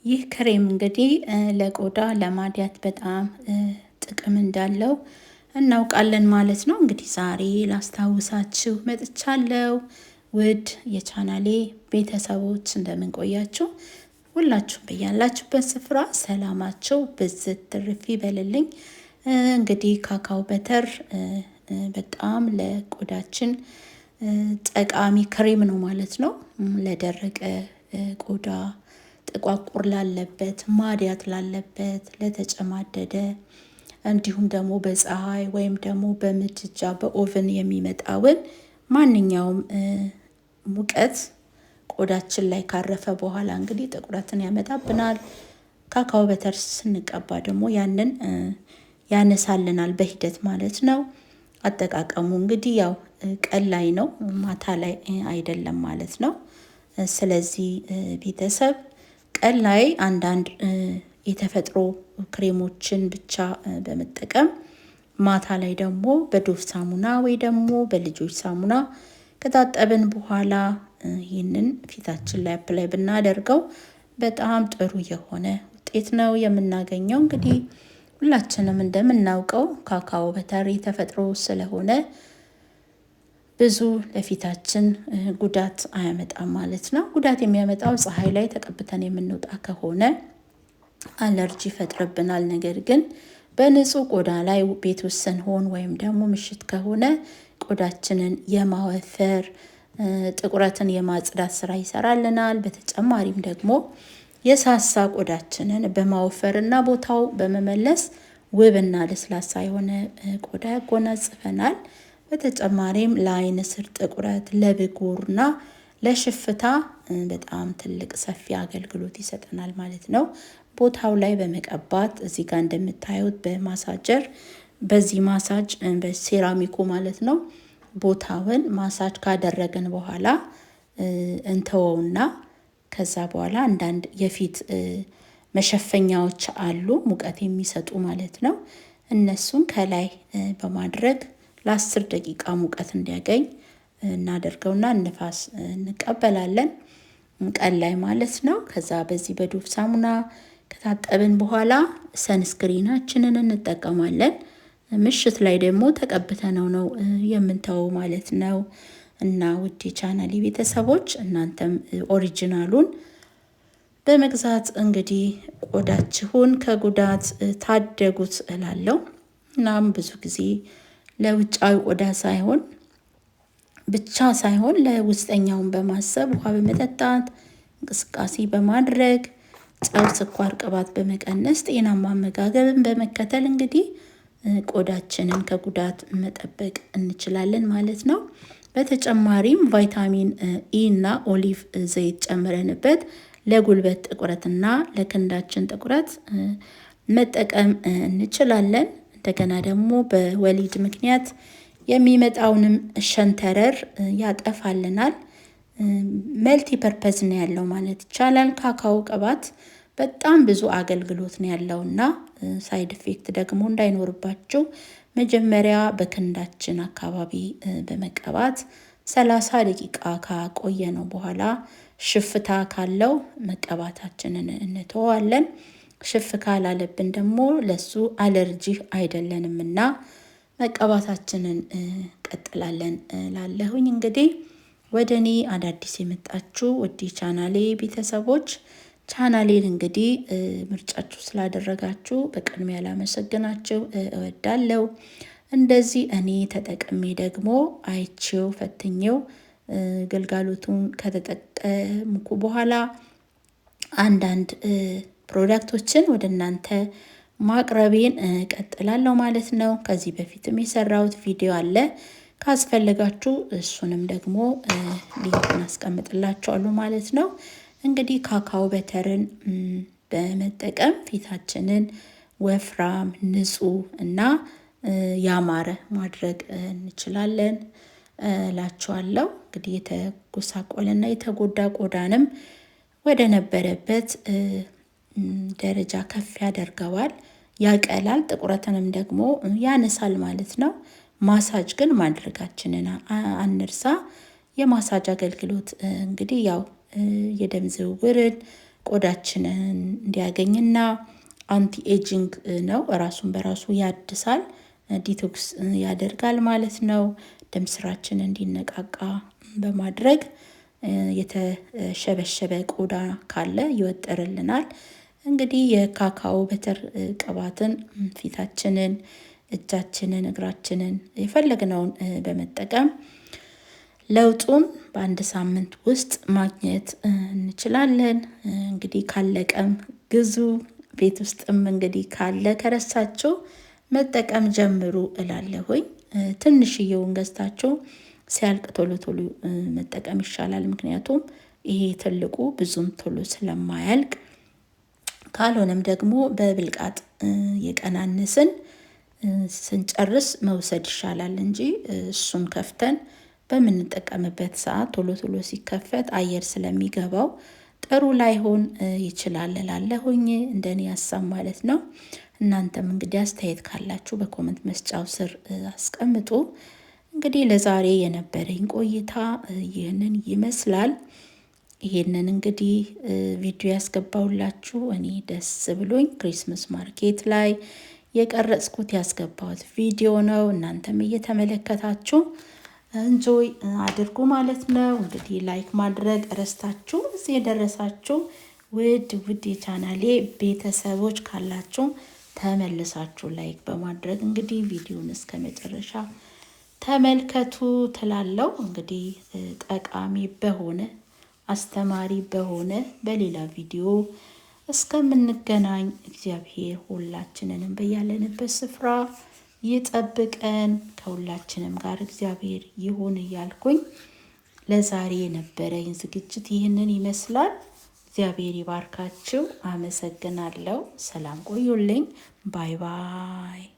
ይህ ክሬም እንግዲህ ለቆዳ ለማድያት በጣም ጥቅም እንዳለው እናውቃለን ማለት ነው። እንግዲህ ዛሬ ላስታውሳችሁ መጥቻለሁ። ውድ የቻናሌ ቤተሰቦች እንደምን ቆያችሁ? ሁላችሁም በያላችሁበት ስፍራ ሰላማችሁ ብዝት ትርፍ ይበልልኝ። እንግዲህ cacao butter በጣም ለቆዳችን ጠቃሚ ክሬም ነው ማለት ነው። ለደረቀ ቆዳ፣ ጥቋቁር ላለበት፣ ማዲያት ላለበት፣ ለተጨማደደ እንዲሁም ደግሞ በፀሐይ ወይም ደግሞ በምድጃ በ oven የሚመጣውን ማንኛውም ሙቀት ቆዳችን ላይ ካረፈ በኋላ እንግዲህ ጥቁረትን ያመጣብናል። cacao butter ስንቀባ ደግሞ ያንን ያነሳልናል በሂደት ማለት ነው። አጠቃቀሙ እንግዲህ ያው ቀን ላይ ነው፣ ማታ ላይ አይደለም ማለት ነው። ስለዚህ ቤተሰብ ቀን ላይ አንዳንድ የተፈጥሮ ክሬሞችን ብቻ በመጠቀም ማታ ላይ ደግሞ በ Dove ሳሙና ወይ ደግሞ በልጆች ሳሙና ከታጠብን በኋላ ይህንን ፊታችን ላይ apply ብናደርገው በጣም ጥሩ የሆነ ውጤት ነው የምናገኘው። እንግዲህ ሁላችንም እንደምናውቀው cacao butter የተፈጥሮ ስለሆነ ብዙ ለፊታችን ጉዳት አያመጣም ማለት ነው። ጉዳት የሚያመጣው ፀሐይ ላይ ተቀብተን የምንወጣ ከሆነ አለርጂ ይፈጥርብናል። ነገር ግን በንጹህ ቆዳ ላይ ቤት ውስጥ ስንሆን ወይም ደግሞ ምሽት ከሆነ ቆዳችንን የማወፈር፣ ጥቁረትን የማጽዳት ስራ ይሰራልናል። በተጨማሪም ደግሞ የሳሳ ቆዳችንን በማወፈርና ቦታው በመመለስ ውብና ለስላሳ የሆነ ቆዳ ያጎናጽፈናል። በተጨማሪም ለአይን ስር ጥቁረት፣ ለብጉርና ለሽፍታ በጣም ትልቅ ሰፊ አገልግሎት ይሰጠናል ማለት ነው። ቦታው ላይ በመቀባት እዚህ ጋር እንደምታዩት በ massager፣ በዚህ ማሳጅ በሴራሚኩ ማለት ነው፣ ቦታውን ማሳጅ ካደረግን በኋላ እንተወውና ከዛ በኋላ አንዳንድ የፊት መሸፈኛዎች አሉ ሙቀት የሚሰጡ ማለት ነው። እነሱን ከላይ በማድረግ ለ10 ደቂቃ ሙቀት እንዲያገኝ እናደርገውና ንፋስ እንቀበላለን ቀን ላይ ማለት ነው። ከዛ በዚህ በ Dove ሳሙና ከታጠብን በኋላ sunscreen ኣችንን እንጠቀማለን። ምሽት ላይ ደግሞ ተቀብተነው ነው የምንተወው ማለት ነው። እና ውድ የቻናሌ ቤተሰቦች፣ እናንተም original ኡን በመግዛት እንግዲህ ቆዳችሁን ከጉዳት ታደጉት እላለሁ። እናም ብዙ ጊዜ ለውጫዊ ቆዳ ሳይሆን ብቻ ሳይሆን ለውስጠኛውን በማሰብ ውሃ በመጠጣት፣ እንቅስቃሴ በማድረግ፣ ጨው፣ ስኳር፣ ቅባት በመቀነስ፣ ጤናማ አመጋገብን በመከተል እንግዲህ ቆዳችንን ከጉዳት መጠበቅ እንችላለን ማለት ነው። በተጨማሪም vitamin E እና olive ዘይት ጨምረንበት ለጉልበት ጥቁረትና ለክንዳችን ጥቁረት መጠቀም እንችላለን። እንደገና ደግሞ በወሊድ ምክንያት የሚመጣውንም ሸንተረር ያጠፋልናል። Multi purpose ነው ያለው ማለት ይቻላል። ካካኦ ቅባት በጣም ብዙ አገልግሎት ነው ያለውና side effect ደግሞ እንዳይኖርባቸው መጀመሪያ በክንዳችን አካባቢ በመቀባት 30 ደቂቃ ካቆየነው በኋላ ሽፍታ ካለው መቀባታችንን እንተዋለን። ሽፍ ካላለብን ደግሞ ለሱ አለርጂ አይደለንምና መቀባታችንን እንቀጥላለን ላለሁኝ። እንግዲህ ወደ እኔ አዳዲስ የመጣችሁ ውድ ቻናሌ ቤተሰቦች፣ ቻናሌን እንግዲህ ምርጫችሁ ስላደረጋችሁ በቅድሚያ ላመሰግናችሁ እወዳለሁ። እንደዚህ እኔ ተጠቅሜ ደግሞ አይቼው ፈትኜው ግልጋሎቱን ከተጠቀምኩ በኋላ አንዳንድ product ኦችን ወደ እናንተ ማቅረቤን እቀጥላለሁ ማለት ነው። ከዚህ በፊትም የሰራሁት ቪዲዮ አለ። ካስፈለጋችሁ እሱንም ደግሞ link ኡን አስቀምጥላችኋለሁ ማለት ነው። እንግዲህ cacao butter ን በመጠቀም ፊታችንን ወፍራም፣ ንጹህ እና ያማረ ማድረግ እንችላለን እላችኋለሁ። እንግዲህ የተጎሳቆለና የተጎዳ ቆዳንም ወደ ነበረበት ደረጃ ከፍ ያደርገዋል፣ ያቀላል፣ ጥቁረትንም ደግሞ ያነሳል ማለት ነው። ማሳጅ ግን ማድረጋችንን አንርሳ። የማሳጅ አገልግሎት እንግዲህ ያው የደም ዝውውርን፣ ቆዳችንን እንዲያገኝና anti aging ነው። ራሱን በራሱ ያድሳል፣ detox ያደርጋል ማለት ነው። ደም ስራችን እንዲነቃቃ በማድረግ የተሸበሸበ ቆዳ ካለ ይወጥርልናል። እንግዲህ የ cacao butter ቅባትን ፊታችንን፣ እጃችንን፣ እግራችንን የፈለግነውን በመጠቀም ለውጡን በአንድ ሳምንት ውስጥ ማግኘት እንችላለን። እንግዲህ ካለቀም ግዙ። ቤት ውስጥም እንግዲህ ካለ ከረሳችሁ መጠቀም ጀምሩ እላለሁኝ። ትንሽዬውን ገዝታችሁ ሲያልቅ ቶሎ ቶሎ መጠቀም ይሻላል። ምክንያቱም ይሄ ትልቁ ብዙም ቶሎ ስለማያልቅ፣ ካልሆነም ደግሞ በብልቃጥ የቀናነስን ስንጨርስ መውሰድ ይሻላል እንጂ እሱን ከፍተን በምንጠቀምበት ሰዓት ቶሎ ቶሎ ሲከፈት አየር ስለሚገባው ጥሩ ላይሆን ይችላል እላለሁኝ። እንደኔ ሀሳብ ማለት ነው። እናንተም እንግዲህ አስተያየት ካላችሁ በ comment መስጫው ስር አስቀምጡ። እንግዲህ ለዛሬ የነበረኝ ቆይታ ይህንን ይመስላል። ይህንን እንግዲህ ቪዲዮ ያስገባሁላችሁ እኔ ደስ ብሎኝ Christmas market ላይ የቀረጽኩት ያስገባሁት ቪዲዮ ነው። እናንተም እየተመለከታችሁ enjoy አድርጉ ማለት ነው። እንግዲህ like ማድረግ ረስታችሁ እዚህ የደረሳችሁ ውድ ውድ የቻናሌ ቤተሰቦች ካላችሁ ተመልሳችሁ like በማድረግ እንግዲህ ቪዲዮን እስከ መጨረሻ ተመልከቱ ትላለው። እንግዲህ ጠቃሚ በሆነ አስተማሪ በሆነ በሌላ ቪዲዮ እስከምንገናኝ እግዚአብሔር ሁላችንንም በያለንበት ስፍራ ይጠብቀን፣ ከሁላችንም ጋር እግዚአብሔር ይሁን እያልኩኝ ለዛሬ የነበረኝ ዝግጅት ይህንን ይመስላል። እግዚአብሔር ይባርካችሁ። አመሰግናለሁ። ሰላም ቆዩልኝ። Bye bye።